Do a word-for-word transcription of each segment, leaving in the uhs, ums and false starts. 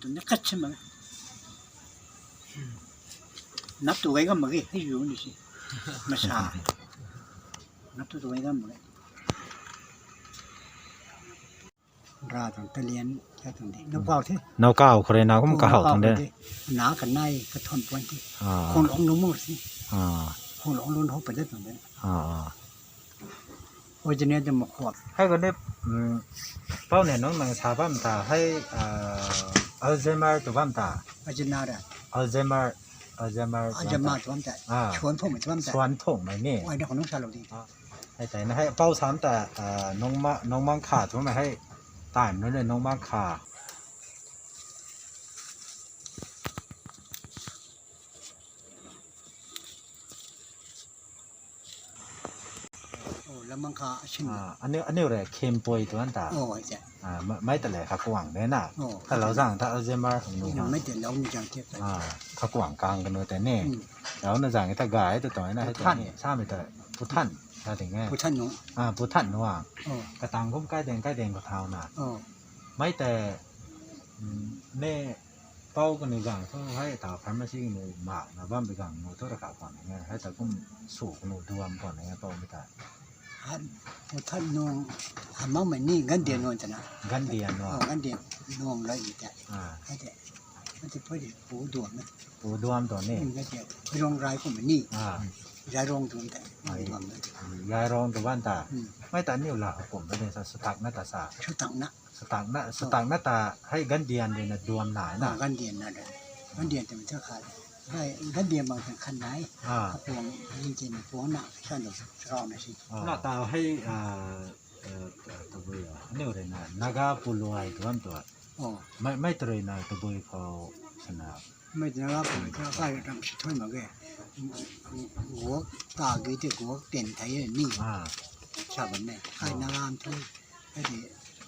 Tumna kat se mak. Nap tu gai gam mak ge, hei yu ni si. Masa. Nap tu tu gai gam mak ge. Ra tang talian, ya tang di. Nau kau the. Nau kau khou rui na kum kahau tang de. Na kanei kathon puan the. Ah. Khong long lu mo si. Ah. Khong long lu ho pa de tang de. Ah, ah. Original de mak khwat. Hei ko ne, um, pau ne nung nang sa bam ta, hei, ah, Alzheimer tu bam ta. Alzheimer. Alzheimer, Alzheimer tu bam ta. Alzheimer tu bam ta. Ah. Suan thong mei tu bam ta. Suan thong mei ni. Ai, na khou nung sa lou di. Ah. Hei tei na hei pau sam ta, ah, nung ma, nung mang kha tu mei hei. Time nunc le nung mang kha. Oh, lamang kha asin. Ah, aniu, aniu rui khempui tu an ta. Oh, ai se. Ah, ma-, mei ta le kha kuang de na. Oh, kha lou zang ta Alzheimer hang nu. Mei te lou ni zang te. Ah, kha kuang kang kanu te ne. Hmm. Lou na zang ta gai ta tong na hei ta. Puthan. Ni, sa mei ta. Puthan. Sa ting e. Puthan nu. Ah, puthan nu ang. Oh. Katang kum kai deng, kai deng ko thau na. Oh. Mei te, mm, ne Pau kanu gang thu hei ta pharmacy kanu mak na bam bi gang nu thu rakha khwan nge, hei ta kum su kanu duam khwan nge pau mi ta. Han, puthan nu, hamang mei ni gandian nu tana. Gandian nu. Oh, gandian nu lai mi ta. Ah. Hei te, hei te pui pu duam na. Pu duam tu ni. Hmm, gandian. Rong rai kum ni. Ah. Zai rong duam ta. Ai. Duam na. Zai rong tu ban ta. Hmm. Mei ta niu la kum ba de sa sutak na ta sa. Sutak na. Satak na, satak na ta hei gandian rui na duam nai na. Ah, gandian na de. Gandian tei mei ta khat. Hei gandian bang tang khat nai. Ah. Apuang ni tei ni puang na, shan dou, sarau na si. Ah. Na ta hei, ah, eh, tabui, ah, aniu rui na, Naga puluai tuan tua. Oh. Mei, mei ta rui na tabui khou sana. Mei ta Naga puluai ta kai ram si thui mak ge. Guak ta gi tei guak ten thei ni. Ah. Sa bam ne. Kai na ram thui. Hei di,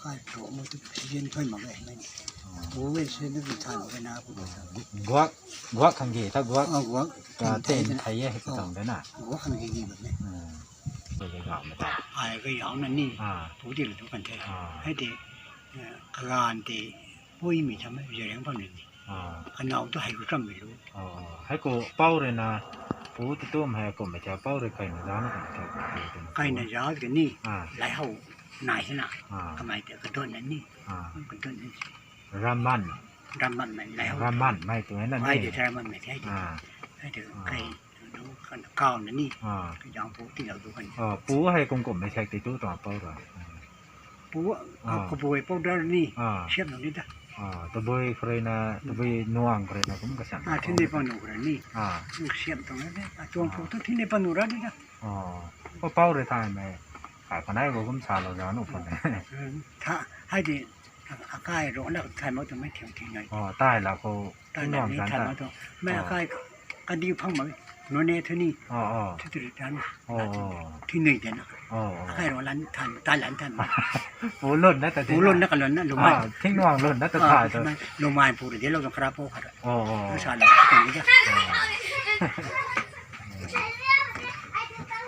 kai pro mo tu, si yen thoi mak e, mei ni. Oh. Pu e, si na bi thay mak e na, pu bi thay. Guak, guak khang ge, ta guak. Ah, guak. Ka ten thai e, hei ka tang de na. Guak khang ge ge bam e. Hmm. Ko ge gam ta. Ai, ka yau na ni. Ah. Pu di lu tu kan the. Ah. Hei di, eh, kagan di, pui mi tham e, zariang bam ni. Ah. Anau tu hei ku kam mi lu. Oh, oh. Hei ko pau rui na, pu tu tum hei ko mei ta pau rui kai na za na kan ta. Kai na za ke ni. Ah. Lai hau nai si na. Ah. Kamei ta kadon na ni. Ah. Kadon ni. Raman. Raman mei lai hau. Raman mei tu na ni. Ai de raman mei thei de. Ah. Hei de kai nu kan kau na ni. Ah. Ka jang pu ti lau du kan. Oh, pu hei kum kum mei thek ti tu ta pau rui. Pu, ah, ah, kabui powder ni, ah, siam nang ni ta. Ah, tabui khou rui na, tabui nuang khou rui na kum kasiam. Ah, thini panu khou rui ni. Ah. Kum siam tuang ni. Ah, tuang pu tu thini panu ra ni ta. Ah. Ko pau rui thay mei. Kai kanei ko kum sa lou za nu pun. Hmm, tha, hei di, a, akai ro na thay mo tu mei thiang thiang nai. Oh, tai la khou. Tana ni than ma tu. Mei akai kadiu phang mak. Nune thu ni. Oh, oh. Thu tu tan. Oh, oh. Thu ni den. Oh, oh. Akai ro lan than, tai lan than. Pu lun na ta. Pu lun na ka lun na lumai. Ah, thing nuang lun na ta thay tu. Lumai pu de lo kra po kha. Oh, oh. Sa la ka ni. Oh.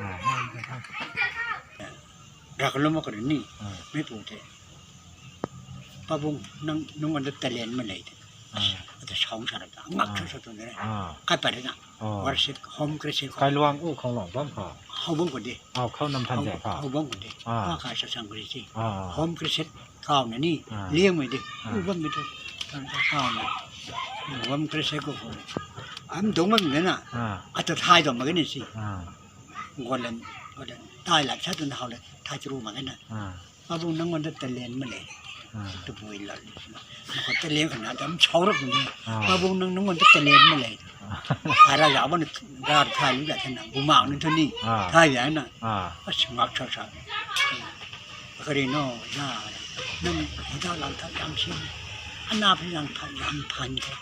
Ah. Rak lum ka ni. Ah. Mei pu te. Pabung nang nung anda talent ma lei te. Ah. Ata song sa ra ta. Ngak sa sa tu ne. Ah. Kai pa na. Oh. Worship, home crusade. Kai luang u khong long bam kha. Hou bam ko de. Oh, khou nam than jai kha. Hou bam ko de. Ah. Ka kai sa sang ko de si. Ah. Home crusade kau na ni. Ah. Liang mei de. Ah. U bam mei de. Tang ta kau na. Home crusade ko ko. Am dong ma mei na. Ah. Ata thai dong ma ni si. Ah. Golan, golan. Tai la sa tu na hau le. Thai churu ma na. Ah. Pabung nang anda talent ma lei. Ah. Tabui la. Ko talent khana dam chau rak ni. Ah. Pabung nang nang anda talent ma lei. Ah. Ara ya ban gar thai lu ya thana. Bumang ni thuni. Ah. Thai ya na. Ah. As ngak sa sa. Kari no ya. Nang hida lang tha yam sin. Ana phi lang tha yam phan ke.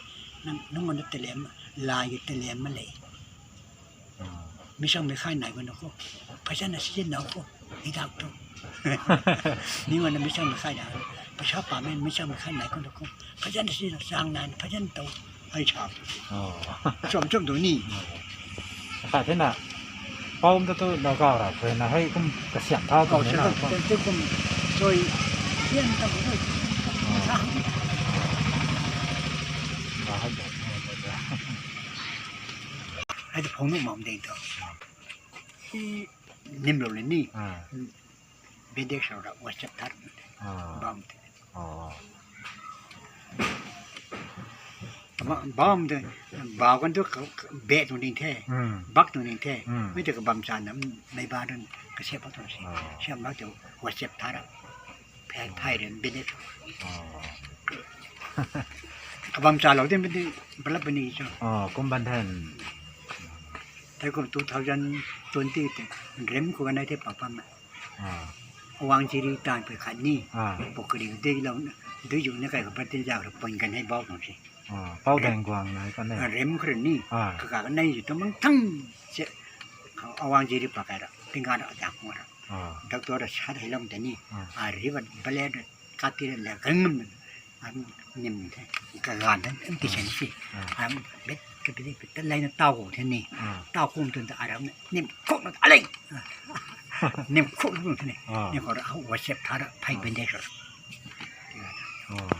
Nang nang anda talent ma, lai talent ma lei. Ah. Misang mi khai nai ko na ko. Phaisa na si na ko. Hidak tu. Ni wana misang mi khai na. Phaisa pa mei misang mi khai nai ko na ko. Phaisa na si na sang nai, phaisa na tau. Ai cha. Oh. Chom chom tu ni. Sa the na. Pau ta tu na ka ra, na hei kum kasiam thau tu na. Kum soi. Sian ta ko. Oh. Sa. Ai tu phone nu mam de tu. I nimlou le ni. Ah. Bendek sa ra WhatsApp thar. Ah. Bam te. Oh. Ama bam de, bau kan tu ka, ka, bet tu ning the. Hmm. Bak tu ning the. Hmm. Mei te kabam cha nam mei ba dun ka siap tu si. Oh. Siam la tu WhatsApp thar ra. Phai, phai ren bini. Oh. Kabam cha lou din bini, balap bini cho. Oh, kum ban then. Thei kum two thousand twenty te, rem khou kanei the papa ma. Ah. Awang chiri tan pui khat ni. Ah. Pokri dui lou, dui ju ni kai ka batin ja ka pon kanei bau nung si. Ah, pau dang guang nai kanei. Ah, rem khou ni. Ah. Ka ka kanei ju tu mang thang se. Awang chiri pa kai ra, tingga ra ja khou ra. Ah. Doctor ra sat hei lou tei ni. Ah. Ah, ri ba, bale ra, kati ra le, kang ngam. Am nim the, kagan the, am ti sen si. Ah. Am bet, ka bini, bet, ta lai na tau khou the ni. Ah. Tau khou tun ta aram nim khou na, alei. Nim khou na the ni. Ah. Ni khou ra, ah, WhatsApp thar ra, phai bende khou. Oh.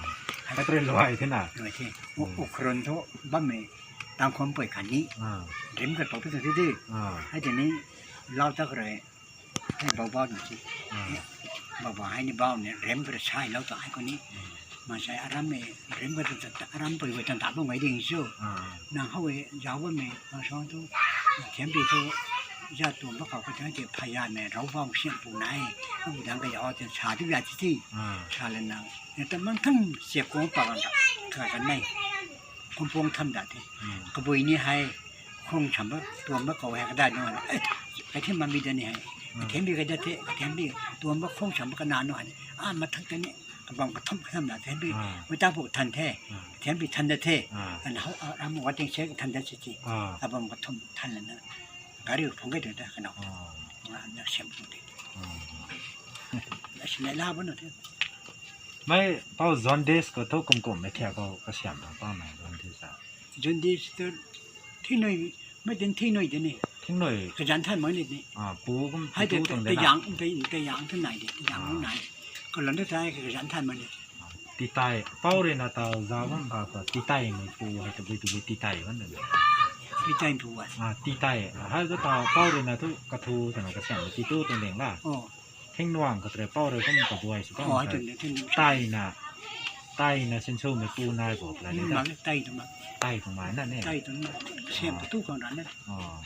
Hai. Hai tre luai the na. Luai the. U, hmm. Ukron thu, bam me, tang khom pui khan ni. Ah. Rim ka tok tu tu tu. Ah. Hai te ni, lau tak re. Hei bau bau ni si. Ah. Bau bau hei ni bau ni rem kara sai lou ta hei khou ni. Hmm. Ma sai aram e rem kara ta, ta aram pui wei tan ta bam ngai ding su. Ah. Nang hou e zau bam e ma song tu. Thiam pi tu za tu ma khou ka tang te phaya me rau bau siam pu nai. Pu dang ka ya o te sa tu ya ti ti. Ah. Sa le nang. Ne ta mang thang siap kung pa kan ta. Ka kan nai. Kumpung tham da the. Hmm. Kabui ni hei, khung cham ba, tuam ba kou hei kadai nung hei. Eh, kai thiam mami da ni hei. Hmm. Kai thiam bi kai da the, kai thiam bi, tuam ba khung cham ba kana nung hei. Ah, mathak ta ni, kabam kathum kathum da the bi, hmm. Mui ta pu than the, hmm. Kai thiam bi than da the. Hmm. An hou, ah, ram wa ting se than da si si. Hmm. Kabam kathum than la na. Gari phung kai da da kana. Hmm. Ah, na siam phung de. Hmm. Asi na la ba na the. Mei pau jaundice khou thu kum kum mei thiak khou kasiam na pau mei jaundice a. Jaundice tu thingnui, mei tin thingnui de ni. Thingnui. Kazan than mei ni ni. Ah, pu kum hai tu te, tuang te de na. Yang, te, te yang tu nai de, te yang tu nai. Kalan tu tai kazan than mei ni. Titai, pau rui na tau zau bam ba khou titai mei pu hei tabui tabui titai bam de. Titai pu a. Ah, titai. Hai tu tau pau rui na thu kathu tana kasiam ti tu tuang deng la. Oh. Thingnuang khou tei pau rui kum kabuai sw bam. Oh, tei. Tun, tun, tun. Tai na, tai na sinsw mei pu nai bo pla ni. Hmm, ta. Ma le tai tu ma. Tai tu ma na ne. Tai tu ma. Siam tu khang ran na. Oh.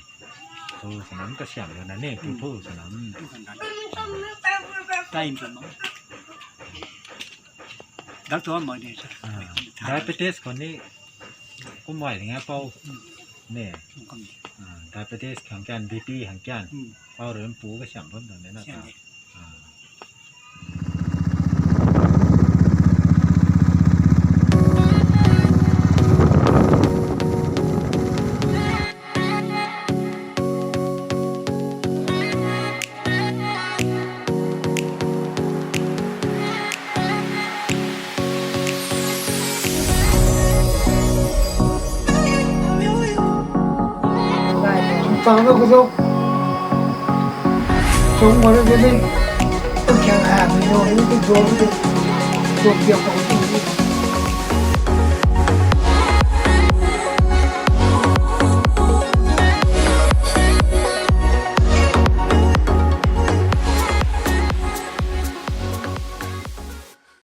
Tu sanam kasiam lou na ne, tu thu sanam. Tu khang ran. Tai tu ma. Dak tu ma de sa. Ah. Diabetes khou ni kum mai ding a pau. Hmm. Ne. Kum ni. Ah, diabetes khang kian, B P khang kian. Hmm. Pau rui pu kasiam bam tuang de na ta. Siam de. Pang lo kuzok. Sung mo lo de. Kya ha mi lo ni tu do de. Do kya ko